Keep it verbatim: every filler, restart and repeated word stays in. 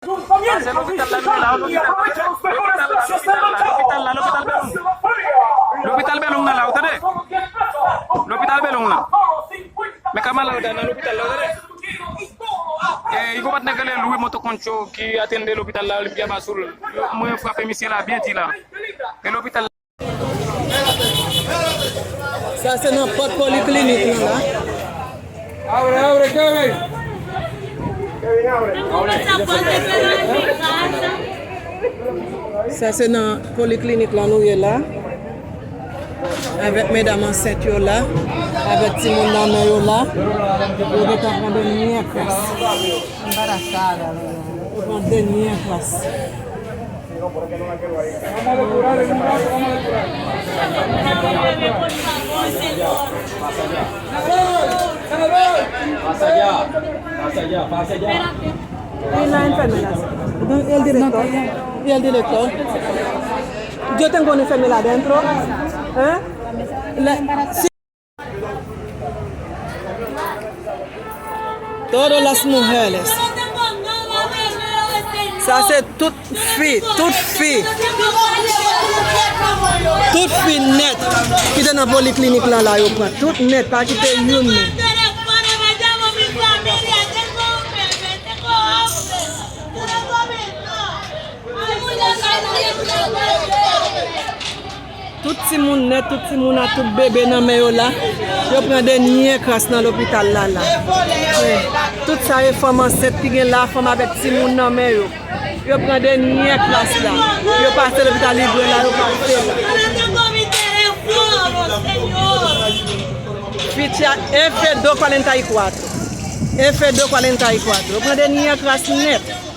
Pase lopital la, nou la, lopital la, lopital la, lopital la, lopital Belong. Lopital Belong nan la, ou tande? Lopital Belong nan. Men ka malad la nan lopital la, ou tande? E, li gon patnè k rele Louis Motoconcho ki atende lopital la, li byen ba sou l. Mwen frape misye la byen di la. E lopital Sa se nan pòt poliklinik lan la. Abre, abre, Kevin. Sa se nan poliklinik lan nou ye la. Avèk medam ansent yo la. Avèk timoun nan men yo la. Yo gentan pran dènye klas. Embarazada, yo pran dènye klas. Pasa allá, pasa allá, pasa allá. Li nan enfermera. El director. Y el director. Yo tengo una enfermera adentro. ¿Eh? La, Todas las mujeres. Sa se tout fi, tout fi. Tout fi nèt ki te nan poliklinik lan la, yo pran tout nèt, pa kite youn menm. Tout timoun nèt, tout timoun ak tout bebe nan men yo la. Yo pran dènye kras nan lopital la la. Wi. Tout sa e fanm ansent ki gen la, fanm avèk timoun nan men yo. Yo pran dènye kras la. Yo pase lopital Libre la, yo pase la. Ficha F dos cuarenta y cuatro. F dos cuarenta y cuatro. Yo pran dènye kras nèt.